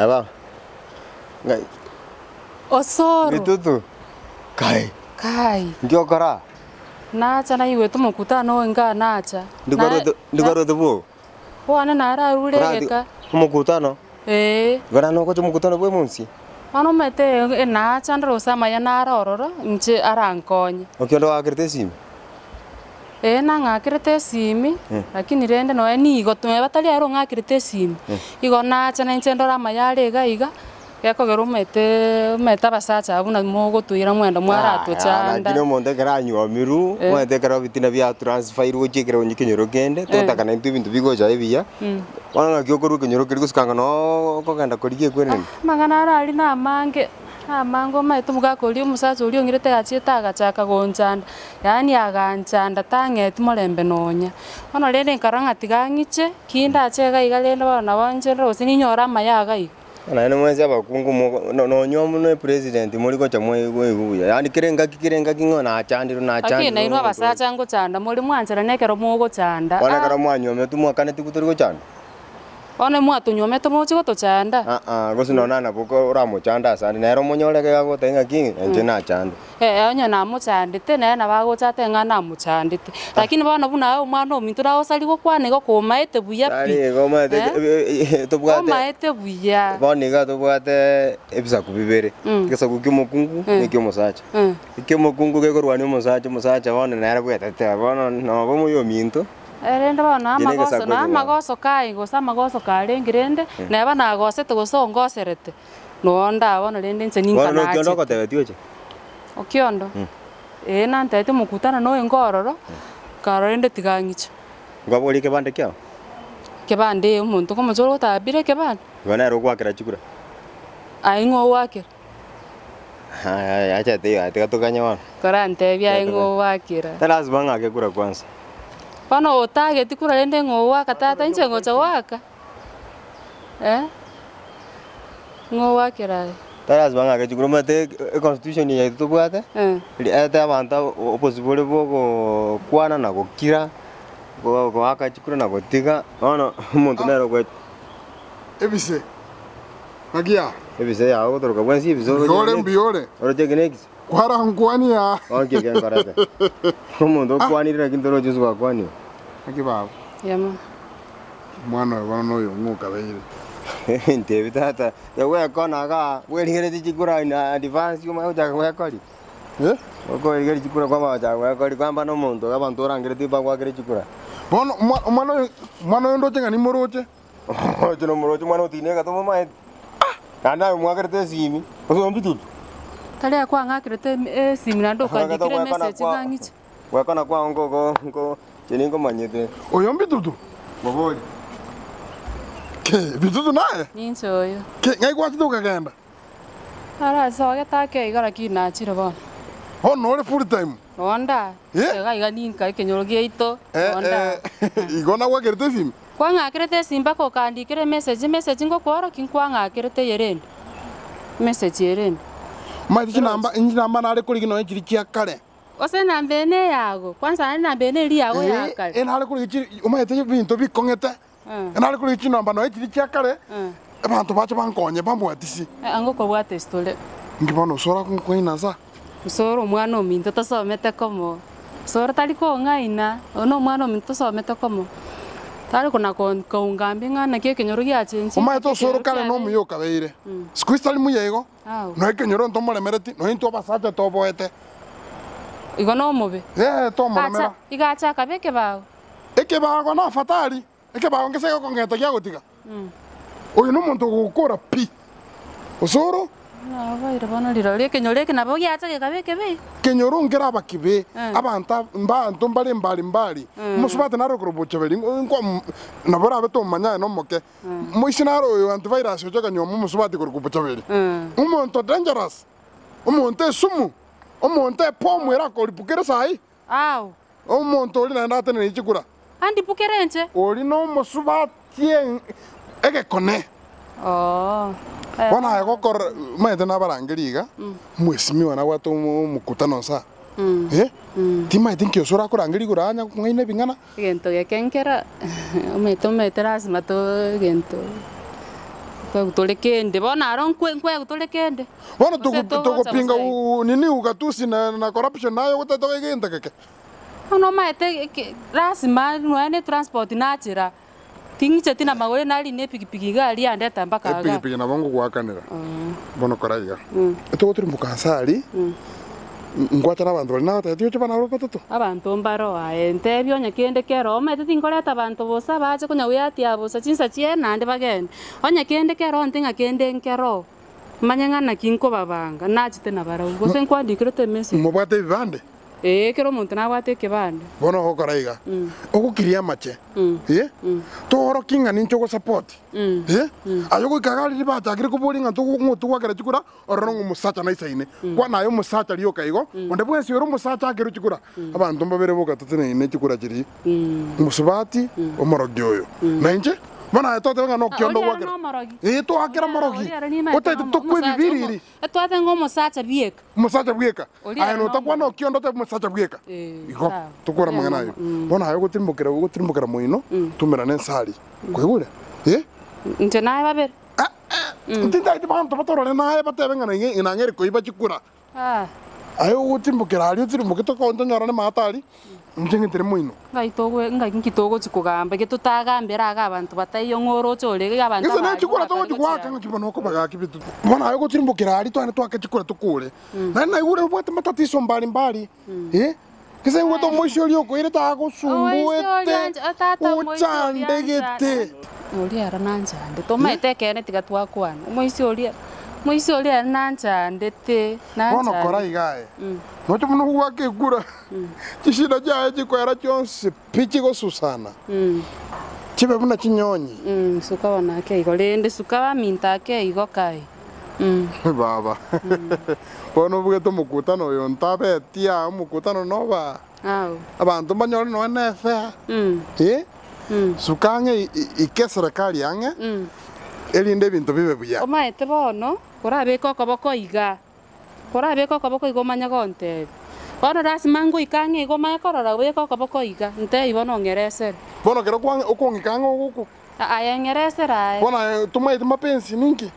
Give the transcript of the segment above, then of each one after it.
Aba. Ngai. Osoro. Bitutu. Kai. Kai. Nki okora? Nacha naigwete omokutano oyo inga nacha. Ndikwarwete ndikwarwete bwogo? Bono nararure Korati egeka. omokutano? Ee. Igo nane ogocha omokutano bwa emonsi? Bono omanyete e- nacha ndore gose amaya naro ororo, inche arankonye. Okio onde oakerete esimi? Ee nang'akerete esimi, lakini rende nonya nigo nonye batari ere ong'akerete esimi, igo nacha nainche ndore amaya are iga iga, gekogera omanyete omanyete abasacha abwo buna mogotoira mwenda mwaratochanda. Lakini omonto ekero anywomirwe, omanyete ekero ebitina bia transferirwe gochia ekero onye ekenyoro kende, togotaka naintwe ebinto bigocha ebiya, bono naki okorwa ekenyoro keria gosika anga noo okogenda korigia ekwenene. Amang'ana aro aria namange. Amange omanyete omogaka oria omosacha oria ong'irete achiete agachaka gonchanda, yaani aganchanda tang'eti morembe nonya. Bono rende nkarora ng'a tiga ang'iche, ki ndache iga iga rende bono nabo inche ndore gose ninyore amaya iga iga. Naende mwensi abakungu mogo no- nonywa buna epresident mori gocha mwaigwa buya, yaani kera engaki kera engaki ng'a nachandirwe Lakini nachandirwe nainwe omonto oyo. abasacha ngochanda more mwancherane ekero mogochanda Bono ekero ah. mwanywometwe mwakaneti tori gochanda? Bono mwatonyuomete mochie gotochanda? Aa, gose nonya nabo oramochande asande, nere omonyore ekero agoteba ng'a ki, inche nachande. Ee, onye namochandete, nere nabo agocha atebe ng'a namochandete. Lakini bono buna aye omwana ominto nagosari gokwana igo komaete buya pi. Tari igo omanyete Eh, tobwate omaete buya. bono iga tobwate ebisaku bibere, egesaku kia omokungu na ekia omosacha. Ekia omokungu gekorwania omosacha, omosacha bono nere bwetetea, bono noba omoyo ominto. Erinde bono Inche amagoso, negesaku na ekeng'ao. amagoso kai, gose amagoso karenge rende, neba nagosete gose ongoserete, noo ndaa bono rende inche ninka Bono nokiondo nachete. ogotebetie oche? Okiondo, ee nantebetie omokutano noyo inga ororo, nkarora rende tiga ng'iche. Nkoborie ekebande kiao? Ekebande ee omonto komocha ore gotabire ekebande? Igo nere ogoakera chikura? Aye ng'o ogoakera? Aya acha teiyo tiga toganye bono. Korantebie aye ng'o ogoakera? Tari lasima ng'ake kura kwanza. Bono otageti kura rende ng'o ogoaka tata inche ngocha goaka? Eh, ng'o ogoakera aye? Tari lasima ng'ake chikura omanyete econstitution eye yaito tobwate, riaete abanto obosibore bwa ogokwana na gokira, goaka chikura na gotiga, bono omonto nere ogoe. Ebise. Ng'aki aa? Ebise yao gotoroka bwensi ebise oroche Mbuyore, eke neki? mbuyore. Oroche eke neki? Kwarankwania. Bono nki eke nkorete? Omonto okwanire naki ntoroche ase gwakwanire. Ng'aki baba? Yama. Omwana oyo bono noyo ng'o okabeire? Ntebi tata, tegwekona igaa, bwerigeretie chikura in advance omanye gochaka gwekori. Eh? Okorigereria chikura kwamanya gochaka gwekori kwamba na omonto abanto orangeretie bagwakere chikura. Bono omwa- omwana oyo omwana oyo ndoche ng'a nimoroche. Oroche nomoroche omwana otiine egati omomaete, naende aye omwakerete esimi, gose ombitutu. Tari akwang'akerete esimi naende okandikera emessage ng'a ng'iche. Gwekona kwao nkoko nko inche ninkomanyete. Oyo mbitutu? Moborie. Ki, bitutu naye? Ninche oyo. Ki, ng'ai gwachete okagenda? Narasogete ake iga lakini nachire bono. Bono ore full time? Onda, Eh? iga iga ninka ekenyoro giaito, Eh, onda. eh, igo nagwakerete esimi? Kwang'akerete esimi mpaka okandikera emessage, emessage ngokworokia nkwang'akerete eye rende, emessage eye rende. Omanyete chinamba, chinamba nare korigia nonye chiria chia kare. Gose enamba eye neyago, kwanza naende enamba eye neri yago ya Eh, kare. eh, nare korigia chiri, omanyete ebinto bikong'ete, nare korigia chinamba nonye chiria chia kare, abanto bache bankonye bambwatisi. Ang'e okobwata esitore. Inki bono osore akonkoina ase aa? Osore omwana ominto tosomete komo, osore tari kong'aina, oyo na omwana ominto tosomete komo, tari kona koungambia ng'a naki ekenyoro giachenchire, Omanyete naki osoro ekenyoro kare kiabeire. nomuya okabeire, siku hizi tari muya igo, Ao. nonya ekenyoro ntomoremereti, nonya intwe abasacha toboete. Igo nomobe. Ee, tomoremera. Acha, iga acha akabe ekebago. Ekebago nafatari, ekebago nkese gekong'eta giagotiga. Oyo nomonto ogokora pi. Osoro. Naboire bono rirorio ekenyoro eke nabo giacha gekaba ekebe. Kenyoro nkeraba kibe, abanto ab- mbanto mbare mbari mbari, omosubati nare okorwa bochaberi nkwa nabo orabe tomanya aye nomoke, moise nare oyo antivirus ocha akanyuoma omosubati korwa bochaberi. Omonto dangerous, omonto esumu, omonto ebomu erakoripukere saii. Ao. Omonto oria naende atenenire chikura. Andipukere inche. Oria nomosubati egekone. Oo. Bono aye gokora, omanyete nabarangerie iga, omwesimigwa nabwate omokutano nse aa, eh, timanyeti nki ase orakorangeria igoro anya gokong'aina ebing'ana. Egento geke nkera, omanyete omanyete lasima to egento. Nkoegwa tore kende, bono aro nkwe nkoegwa tore kende. Bono Gose togo togocha togopinga bosa igo. u nini ugatusi na na corruption naye ogotete egento geke. Bono omanyete eke lasima nonya na etransport nachera, ting'icheti na magoro narina epikipiki iga aria yandeta mpaka igaa. Epikipiki nabo ngogoakanera, bono kora iga, etogotirimboka ase aria, ngwacha na abanto baria nagotebetie oche bana barobwo batato. Abanto mbaro aye, ntebie onye kende kero, omanyete tinkoreta abanto bosa bache konya goeatia bosa chinsa chiaye naende bagende. Onye kende kero onte ng'a kende nkero, manye ng'a naki nkobabanga, nachete nabarabwo, gose nkwandikerete emessage. Mobwate ebibande? Ee, kera omonto nabwate ekebande. Bono ogokora iga, ogokiria amache, eh, toorokie ng'a ninche ogosapoti, eh, aye ogoika iga riria bachakire koboria ng'a togo ng'o togwakera chikura, orore ng'a omosacha naisaine. Kwana aye omosacha rioka igo, onde bwensi ore omosacha akerwe chikura, abanto mbabere boka toteneine chikura chiria, omosubati, omorogi oyo. Na inche, bono aye totebe ng'a nokiondo Oria ere ogwakera. nomorogi. Ee, toakera morogi, otagete tokwe ebibiriri. Etwate ng'a omosacha bieka. Omosacha bweka. Oria Aye ere notakwana nomorogi. okionda otebe omosacha bweka. Eh, Igo, sawa. tokore Oria amang'ana nomo- ayo. mm. Bono aye ogotirimokera ogotirimokera moino, tumerane ensari. Kwaigure? Eh? Inche naye babere. Ah, ah, Tintagete banto batorore naye batebe ng'a naing'e nang'ere koiba chikura. Ah. Aye ogotirimokera aria otirimboke tokonye tonyorane maate aria, inche ng'etere moino. Ngai togwe ngai nki togochi kogamba eke totagambera iga abanto bataiyo ng'a oroche ore iga abanto Gese ne abare chikura bakare togochi gochia goaka ng'aki bono okoba gaki bitutu. Bono aye ogotirimokera aria twagende twake chikura tokore. Naende naigure obwate matatizo mbari mbari, eh, gese naigwete omoisia oria okoirete agosumbuete, ochandegete. Oria ere nanchandete, omanyete ekeene tiga twakwana, omoisia oria, omoisia oria ere nanchandete, Bono kora nanchandete. iga aye, noche buna ogoaka ekura, chishida chiaye chikoera chionsi pi chigosusana, chibe buna chinyonyi. Suka bono ake igo, rende suka baminto ake igo kai. Baba, bono obugete omokutano oyo ntabeti aa omokutano noba Ao. abanto mbanyore nonya na efea, eh, suka ang'e ike eserekari ang'e, erinde ebinto bibe buya. Omaete bono, korabeke okoboko iga, korabeke okoboko iga omanye gontebia. Bono lasima ngoike ang'e iga omanye korora beka okoboko iga, ntebi bono ong'eresere. Bono ekero kwang'e okong'ika ang'e ogokwa. Aye ng'eresere aye. Bono aye tomaeti mapensi ninki?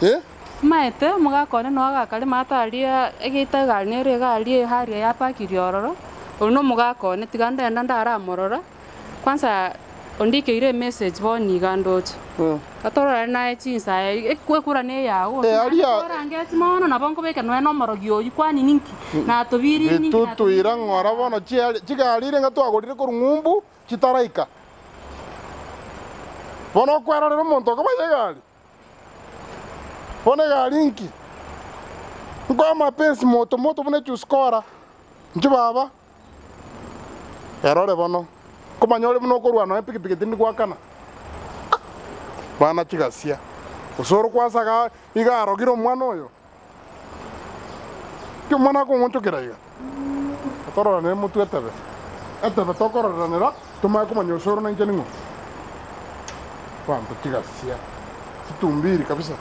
Eh? Maete, omogaka one noe agakarema ataria egeita egari nere egari eharia yapakirie ororo, oyio na omogaka one tiga ndenda ndaramorora, kwanza ondikeire emessage bono iga ndoche. Gatororane naye chinsa aye, ekura na eyago, Eh, aria- orangeti mono nabo nkobeka nonya na omorogi oyio kwani ninki? Natobirie ninki Bitutu ira ng'ora bono chiari chigari ire ng'a twagorire korwa ng'umbu chitaraika. Bono okwerorera omonto okoba egari, bono egari inki? Nkoe amapensi moto moto buna echusi kora, inchuo baba, erore bono, nkomanya ore buna okorwana nonya epikipiki tindi goakana. Bana chigasia, gose ore kwasaga iga arogire omwana oyo, Ki omwana akong'onchokera iga? Tororanere motwe etebe, etebe tokororanera tomanye komanya osoro nainche ning'o. Abanto chigasia, chitumbiri kabisa.